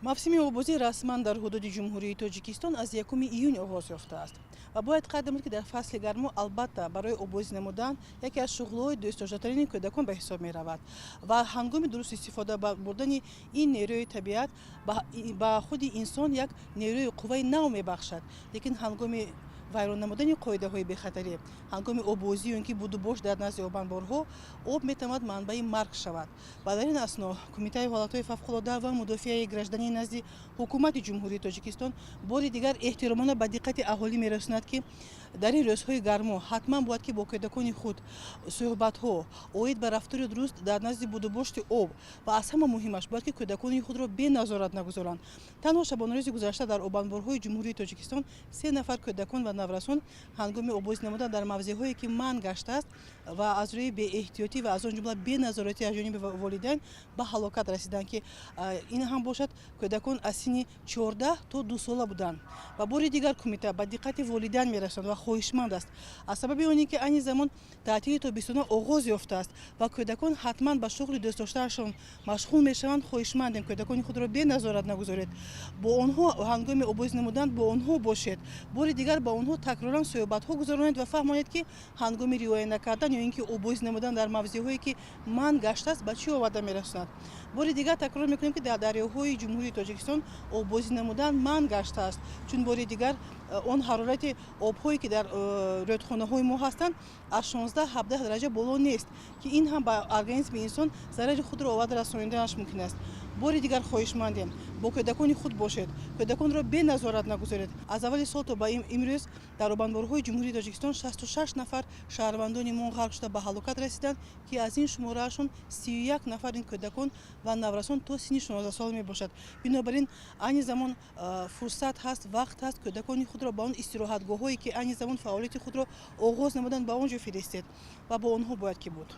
Мавсими оббозӣ расман дар ҳудуди Ҷумҳурии Тоҷикистон аз 1 июн оғоз ёфтааст ва бояд қайд намуд, ки дар фасли гармо, албатта, барои оббозӣ намудан яке аз шуғлҳои дӯстдоштатарини кӯдакон ба ҳисоб меравад ва ҳангоми дуруст истифода бурдани ин нерӯи табиат ба худи инсон як нерӯи қувваи нав мебахшад. Лекин ҳангоми вайрон намудани қоидаҳои бехатарӣ ҳангоми оббозӣ ё ин ки будубош дар назди обанборҳо, об метавонад манбаи марг шавад. Ва дар ин асно Кумитаи ҳолатҳои фавқулода ва мудофиаи граждании назди Ҳукумати Ҷумҳурии Тоҷикистон бори дигар эҳтиромона ба диққати аҳолӣ мерасонад, ки дар ин рӯзҳои гармо ҳатман бояд ки бо кӯдакони худ суҳбатҳо оид ба рафтори дуруст дар назди будубошти об ва, аз ҳама муҳимаш, бояд ки кӯдакони худро беназорат нагузоранд. Танҳо шабонарӯзи гузашта дар обанборҳои Ҷумҳурии Тоҷикистон се нафар кӯдакон ва наврасон ҳангоми оббозӣ намудан дар мавзеъҳое, ки манъ гаштааст, ва аз рӯи беэҳтиётӣ ва аз он ҷумла беназоратӣ аз ҷониби волидайн ба ҳалокат расиданд, ки ин ҳам бошад, кӯдакон аз синни 14 то 2 сола буданд. Ва бори дигар кумита ба диққати волидайн мерасонад ва хоҳишманд аст, аз сабаби оне ки айни замон таътили тобистона оғоз ёфтааст ва кӯдакон ҳатман ба шуғли дӯстдоштаашон машғул мешаванд, хоҳишмандем, кӯдакони худро беназорат нагузоред. Бо онҳо ҳангоми оббозӣ намудан бо онҳо бошед. Бори дигар ба онҳо такроран суҳбатҳо гузаронед ва фаҳмонед, ки ҳангоми риоя накардан ё ин ки оббозӣ намудан дар мавзеъҳое, ки манъ гаштааст, ба чӣ оварда мерасонад. Бори дигар такрор мекунем, ки дар дарёҳои Ҷумҳурии Тоҷикистон оббозӣ намудан манъ гаштааст, чун бори дигар он ҳарорати обҳое, ки дар рӯдхонаҳои мо ҳастанд, аз 16-17 дараҷа боло нест, ки ин ҳам ба организми инсон зарари худро оварда расониданаш мумкин аст. Бори дигар хоҳишмандем, бо кӯдакони худ бошед, кӯдаконро беназорат нагузоред. Аз аввали сол то ба имрӯз дар обанборҳои Ҷумҳурии Тоҷикистон 66 нафар шаҳрвандони мо ғарқ шуда ба ҳалокат расиданд, ки аз ин шумораашон 31 нафар ин кӯдакон ва наврасон то синни 16 сол мебошад. Бинобар ин айни замон фурсат ҳаст, вақт ҳаст, кӯдакони худро ба он истироҳатгоҳҳое, ки айни замон фаъолияти худро оғоз намуданд, ба он ҷо фиристед ва бо онҳо бояд ки буд.